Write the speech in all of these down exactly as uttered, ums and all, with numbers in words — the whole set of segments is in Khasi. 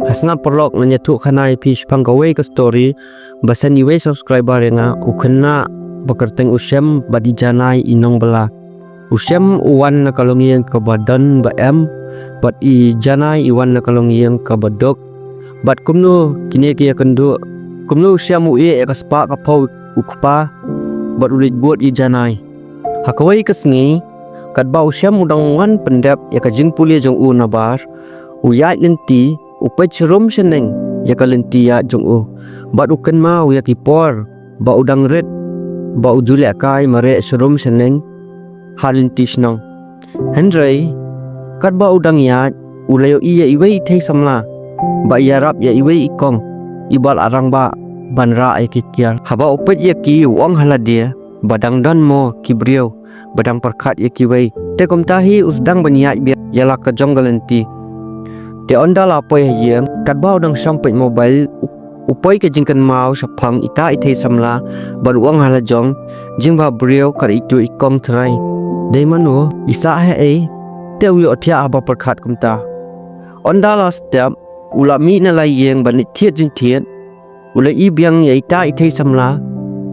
Ha sngap paralok, ngan ïathuh khana ïa phi shaphang kawei ka story ba shen iwei subscriber ïa nga, u khynnah ba kyrteng u Shem bad i Janai i nongbylla. U Shem u wan na ka longïing kaba don ba em, bad i Janai i wan na ka longïing kaba duk. Bad kumno kine ki ïakynduh, kumno u Shem u ïeh ïa ka spah ka phew u kpa, bad u leit bud i Janai. Ha kawei ka sngi, katba u Shem u dang wan pyndep ïa ka jingpule jong u nabar, u ïaid lynti, u peit sharum shaneng ïa ka lynti ïaid jong u. Bad u kynmaw ïa ki por ba u dang rit, ba u ju lehkai mareh sharum shaneng ha lynti shnong. Hynrei katba u dang ïaid, u la ïohi ïa iwei i thei samla ba i ïarap ïa iwei i kong iba la rangbah ban rah ïa ki kiar. Haba u peit ïa ki, u ong ha lade ba dang don mo ki briew ba dang pyrkhat ïa kiwei. Te kumta hi u sdang ban ïaid biang ïa la ka jong ka lynti. Te ynda la poi ha ïing, katba u dang shong peit mobile, u, u poi ka jingkynmaw shaphang ita i thei samla, bad u ong ha la jong, jingbha briew kat ito i kong trai. Dei mano, i sah haei, te u ïohthiah haba pyrkhat kumta. Ynda la step, u la mih na la ïing ban leit thied jingthied, u la ïohi biang ïa ita i thei samla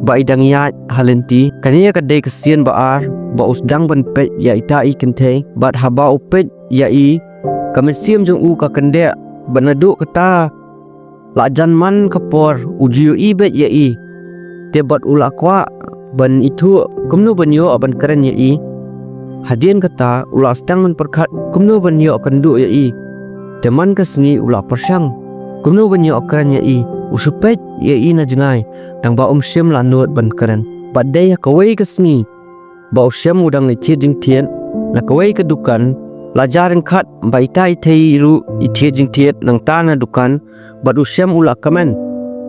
ba i dang ïaid ha lynti. Kane ka dei ka sien ba ar ba u sdang ban peit ïa ita i kynthei, bad haba u peit ïa i, ka mynsiem jong u ka kyndeh, bad naduh kata la jan man ka por u ju ïohi beit ïa i. Te bad u la kwah ban ithuh kumno ban ïoh ban kren ïa i. Hadien kata u la sdang ban pyrkhat kumno ban ïoh kynduh ïa i. Te man ka sngi u la pyrshang kumno ban ïoh kren ïa i. U shu peit ïa i na jngai, tangba um shym la nud ban kren. Bad dei ha kawei ka sngi ba u Shem u dang leit thied jingthied na kawei ka dukan, la jia ryngkat ba ita i thei ruh i thied jingthied nangta na dukan, bad u Shem u la kmen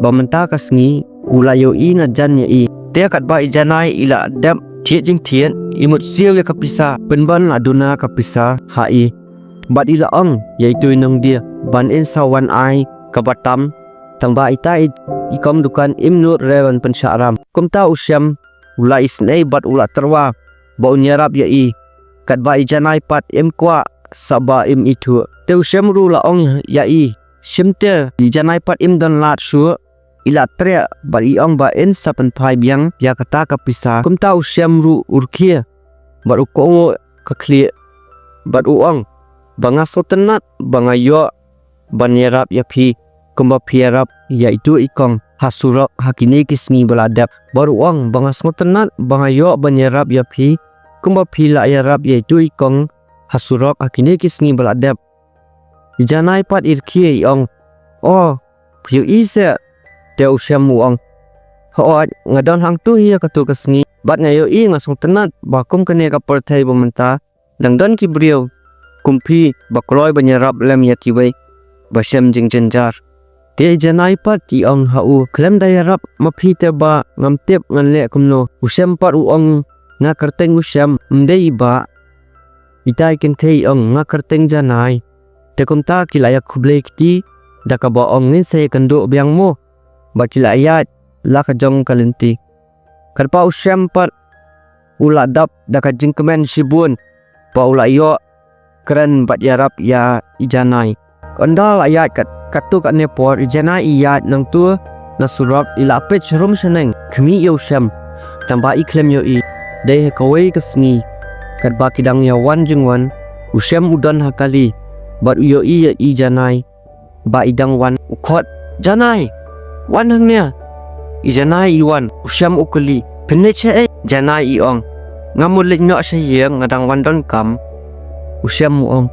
ba mynta ka sngi u la ïohi na jan ïa i. Te katba i Janai i la dep thied jingthied, i mut siew ïa ka pisa, pynban la duna ka pisa ha i. Bad i la ong ïa itu i nongdie ban in sa wan ai kaba tam, tangba ita i, i kong dukan im nud re ban pynshah ram. Kumta u Shem u la isynei bad u la tyrwa ba un ïarap ïa i, katba i Janai pat im kwah shuh ba im ithuh. Te u Shem ruh u la ong ïa i, shim te, i Janai pat im don lad shuh. I la treh bad i ong ba in sa pynphai biang ïa kata ka pisa. Kumta u Shem ruh u rkhie bad u kohnguh ka khlieh, bad u ong ba nga sngewtynnat ba nga ïoh ban ïarap ïa phi kumba phi ïarap ïa itu i kong ha surok ha kine ki sngi ba la dep. Bad u ong ba nga sngewtynnat ba nga ïoh ban ïarap ïa phi kumba phi la ïarap ïa itu i kong ha surok ha kine ki sngi ba la dep. I Janai pat i rkhie i ong, o, phi ïohi seh? Te u Shem u ong, hooid, nga don hangtu hi ha katu ka sngi, bad nga ïohi, nga sngewtynnat ba kum kane ka pyrthei ba mynta, dang don ki briew kum phi ba kloi ban ïarap lem ïa kiwei ba shem jingjynjar. Te i Janai pat i ong ha u, khlem da ïarap ma phi te ba ngam tip ngan leh kumno. U Shem pat u ong, nga kyrteng u Shem, ym dei i Bah. Ita i kynthei i ong, nga kyrteng Janai. Te kumta ki la ïakhublei kti da kaba ong, ngin sa ïakynduh biang mo. Bad ki la ïaid la ka jong ka lynti. Katba u Shem pat u la dap da ka jingkmen shibun ba u la ïoh kren bad ïarap ïa i Janai. Ynda la ïaid kat, katto katne por, i Janai i ïaid nangta na surok, i la peit sharum shaneng khmih ïa u Shem, tangba i khlem ïohi. Dei ha kawei ka sngi, katba ki dang ïa wan jingwan, u Shem u don ha kali bad u ïohi ïa i Janai ba i dang wan. U khot, Janai, wan hangne. I Janai i wan. U Shem u kylli, phin leit shaei? Janai i ong, nga mut leit noh sha ïing, nga dang wan donkam. U Shem u ong,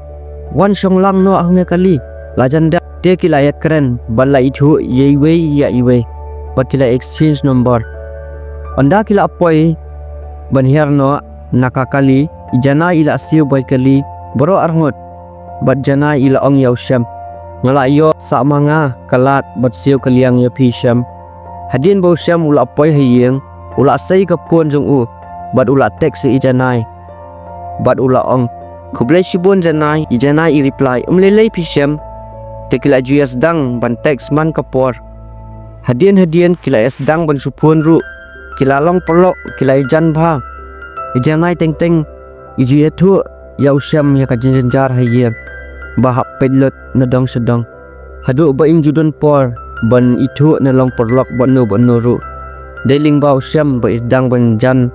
wan shong lang noh hangne kali, la jan dep. Te ki la ïakren bad la ithuh ïa iwei ïa iwei bad ki la exchange number. Ynda ki la poi ban hiar noh na ka kali, i Janai i la siew bai kali baroh arngut. Bad Janai i la ong ïa u Shem, nga la ïoh sah ma nga ka lad bad siew ka liang ïa phi Shem. Hadien ba u Shem u la poi ha ïing, u la sei ka phone jong u bad u la text ïa i Janai. Bad u la ong, khublei shibun Janai. I Janai i reply, ym lei lei phi Shem. Te ki la ju ïa sdang ban text man ka por. Hadien hadien ki la ïa sdang ban shu phone ruh. Ki la long paralok, ki la ïa jan bha. I Janai teng teng i ju ïathuh ïa u Shem ïa ka jingjynjar ha ïing ba hap peit lut na dong sha dong. Haduh ba im ju don por ban ithuh na long paralok bad no bad no ruh. Dei lyngba u Shem ba i sdang ban jan.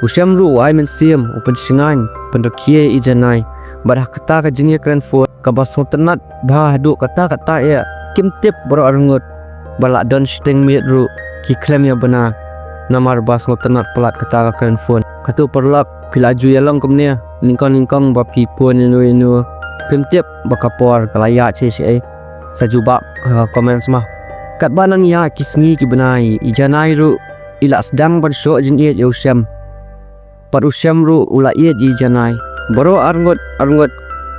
U Shem ruh u ai mynsiem, u pynshngaiñ, pynrkhie ïa i Janai. Bad ha kata ka jingïakren phone kaba sngewtynnat bha haduh katta katta ïa kim tip baroh arngut ba la don shiteng miet ruh ki khlem ïa bna. Namar ba sngewtynnat palat kata ka kren phone. Kato paralok phi la ju ïa long kumne, nyngkong nyngkong ba phi phone ïa no ïa no. Phim tip ba ka por ka la ïaid shei shei. Sa jubab ha ka comments ma. Katba nang ïa ki sngi ki bnai, i Janai ruh i la sdang ban shoh jingïeit ïa u Shem. Bad u Shem ruh u la ïeit ïa i Janai. Baroh arngut arngut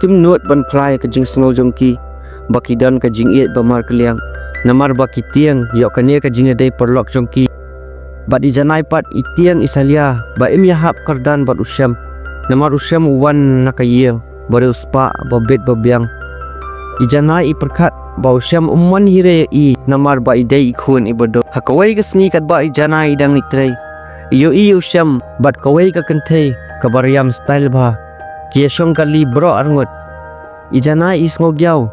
kim nud ban phla ïa ka jingsngew jong ki ba ki don ka jingïeit ba markylliang. Namar ba ki tieng ïoh kane ka jingïadei paralok jong ki. Bad i Janai pat i tieng i salia ba im ïahap kyrdan bad u Shem. Namar u Shem u wan na ka ïing ba riewspah ba bit ba biang. I Janai i pyrkhat ba u Shem um mon hi re ïa i namar ba i dei i khun i baduk. Ha kawei ka sngi katba i Janai i dang ïatrei, i ïohi ïa u Shem bad kawei ka kynthei kaba riam style bha. Ki ïashong kali baroh arngut. I Janai i sngewdiaw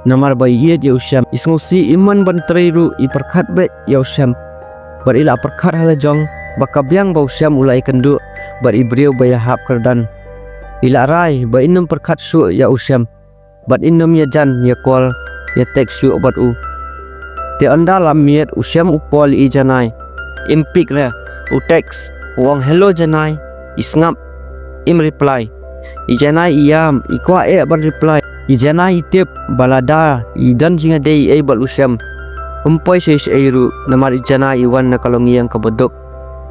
namar ba i ïeit ïa u Shem. I sngewsih, im mon ban trei ruh, i pyrkhat beit ïa u Shem. Bad i la pyrkhat ha la jong ba ka biang ba u Shem u la ïakynduh bad i briew ba ïahap kyrdan. I la rai ba in ym pyrkhat shuh ïa u Shem. Bad in ym ïajan, ïa call, ïa text shuh bad u. Te ynda la miet u Shem u call ïa i Janai. Im pick re, u text, u ong hello Janai, i sngap, im reply. I Janai i ïam, i kwah eh ban reply. I Janai i tip ba lada i don jingïadei ei bad u Shem, um poi shei shei ruh namar i Janai i wan na ka longïing kaba duk.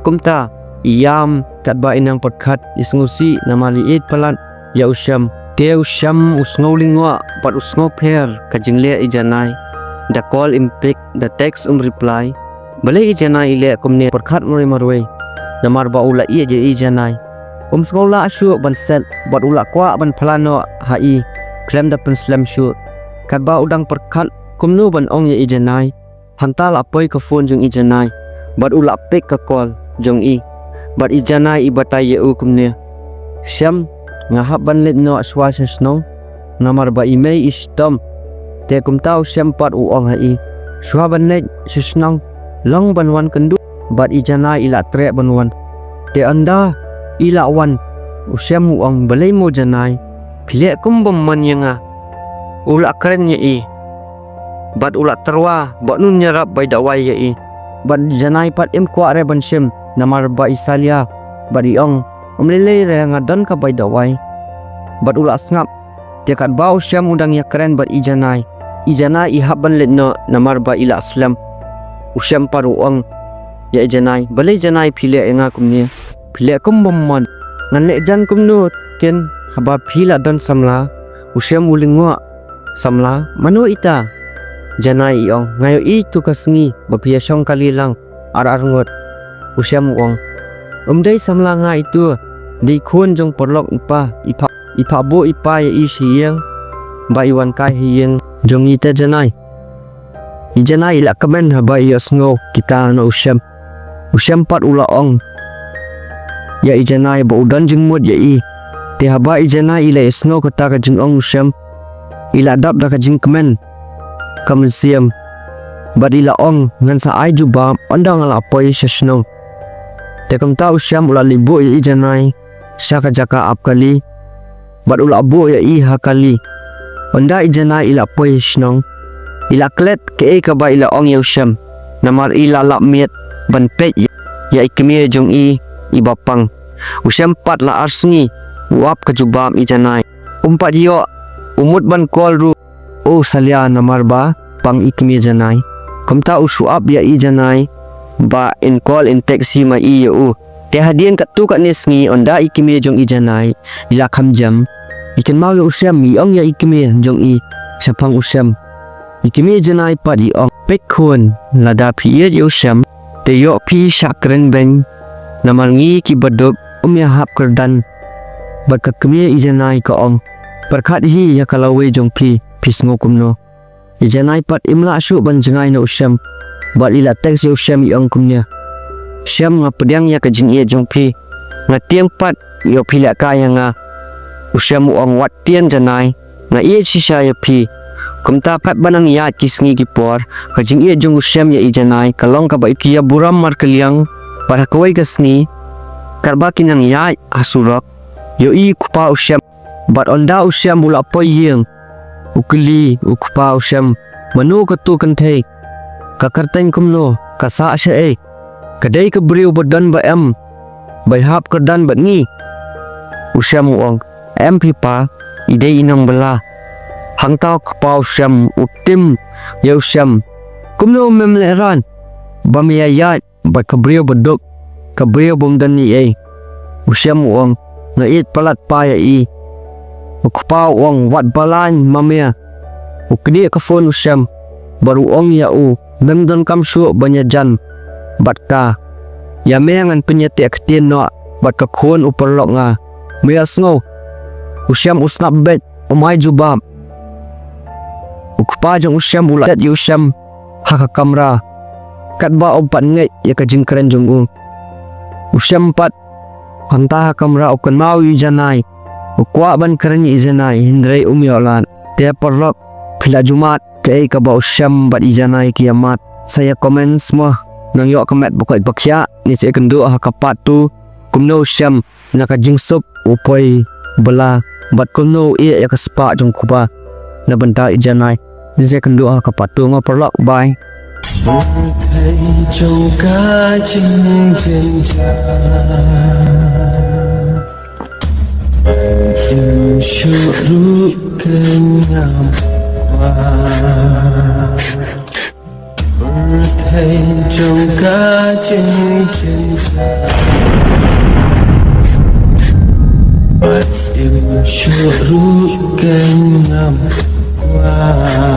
Kumta i ïam katba i nang pyrkhat, i sngewsih namar i ïeit palat ïa u Shem. Te u Shem u sngew lyngngoh bad u sngew pher ka jingleh i Janai. Da call im pick, da text um reply. Balei i Janai i leh kumne, pyrkhat marwei marwei. Namar ba u la ïeit ïa i Janai. Um sngew lah shuh ban set bad u la kwah ban phla noh ha i khlem da pynslem shuh. Katba u dang pyrkhat kumno ban ong ïa i Janai, hangta la poi ka phone jong i Janai bad u la pick ka call jong i. Bad i Janai i batai ïa u kumne, Shem, nga hap ban leit noh shuwa sha shnong namar ba i mei i shitom. Te kumta u Shem pat u ong ha i, shuwa ban leit sha shnong, long ban wan kynduh. Bad i Janai i la treh ban wan. Te ynda i la wan, u Shem u ong, balei mo Janai, phi leh kum bym mon ïa nga. U la kren ïa i bad u la tyrwa ba un ïarap bai dawai ïa i. Bad i Janai pat im kwah re ban shim namar ba i salia. Bad i ong, um lei lei re, nga don ka bai dawai. Bad u la sngap. Te katba u Shem u dang ïakren bad i Janai, i Janai i hap ban leit noh namar ba i la slem. U Shem pat u ong ïa i Janai, balei Janai phi leh ïa nga kumne, phi leh kum bym mon. Ngan leh jan kumno ken haba phi la don samla. U Shem u lyngngoh, samla, mano ita? Janai i ong, nga ïohi tu ka sngi ba phi ïashong kali lang ar ar ngut. U Shem u ong, um dei samla nga itu, dei khun jong paralok i pa. I phah, i phah buh i pa ïa i sha ïing ba i wan kai ha ïing jong i. Te Janai, i Janai i la kmen haba i ïohsngew kita na u Shem. U Shem pat u la ong ïa i Janai ba u don jingmut ïa i. Te haba i Janai i la ïohsngew kata ka jingong u Shem, i la dap da ka jingkmen ka mynsiem bad i la ong, ngan sa ai jubab ynda nga la poi sha shnong. Te kumta u Shem u la leit buh ïa i Janai sha ka jaka ap kali bad u la buh ïa i ha kali. Ynda i Janai i la poi shnong, i la klet kaei kaba i la ong ïa u Shem, namar i la lap miet ban peit ïa i kmie jong i iba pang. U Shem pat la ar sngi u ap ka jubab i Janai. Um pat ïoh u mut ban call ruh u salia namar ba pang i kmie Janai. Kumta u shu ap ïa i Janai ba in call in text hi ma i ïa u. Te hadien katto katne sngi ynda i kmie jong i Janai i la kham jem, i kynmaw ïa u Shem, i ong ïa i kmie jong i shaphang u Shem. I kmie Janai pat i ong, peit khun, lada phi ïeit ïa u Shem te ïoh phi shah kren beiñ. Namar ngi ki baduk um ïahap kyrdan. Bad ka kmie i Janai ka ong, pyrkhat hi ïa ka lawei jong phi, phi sngew kumno? I Janai pat im lah shuh ban jngai na u Shem bad i la text ïa u Shem i ong kumne, Shem, nga pdiang ïa ka jingïeit jong phi. Nga tieng pat ïoh phi leh kai ïa nga. U Shem u ong, wat tieng Janai, nga ïeit shisha ïa phi. Kumta pat ba nang ïaid ki sngi ki por, ka jingïeit jong u Shem ïa i Janai ka long kaba ki ïa burom markylliang. Bad ha kawei ka sngi, katba ki nang ïaid ha surok, ïohi u kpa u Shem. Bad ynda u Shem u la poi ïing, u kylli u kpa u Shem, mano kato kynthei? Ka kyrteng kumno? Ka sah shaei? Ka dei ka briew ba don ba em, ba ïahap kyrdan bad ngi? U Shem u ong, em phi pa, i dei i nongbylla. Hangta u kpa u Shem u tim ïa u Shem, kumno mem lehraiñ ba me ïaid bad ka briew ba duk, ka briew bym don ei ei? U Shem u ong, nga ïeit palat pa ïa i. U kpa u ong, wat balang ma me. U knieh ka phone u Shem bad u ong ïa u, mem donkam shuh ban ïajan bad ka. Ïa me ngan pynïateh ktien noh bad ka khun u paralok nga. Me ïohsngew? U Shem u sngap beit, um ai jubab. U kpa jong u Shem u la tet ïa u Shem ha ka kamra, katba um pat ngeit ïa ka jingkren jong u. U Shem pat hangta ha kamra u kynmaw ïa i Janai. U kwah ban kren ïa i Janai hynrei um ïoh lad. Te paralok, phi la ju mad kaei kaba u Shem bad i Janai ki ïa mad? Sa ïa comment mo, nang ïoh ka met ba koit ba khiah. Ngin sa ïakynduh ha ka part two, kumno u Shem na ka jingsuk u poi bylla bad kumno u ïeh ïa ka spah jong u kpa na bynta i Janai. Ngin sa ïakynduh ha ka part two, nga paralok, bye. Pyrthei jong ka jingjynjar, im shuh ruh ka ngam kwah. Pyrthei jong ka jingjynjar, bad im shuh ruh ka ngam kwah.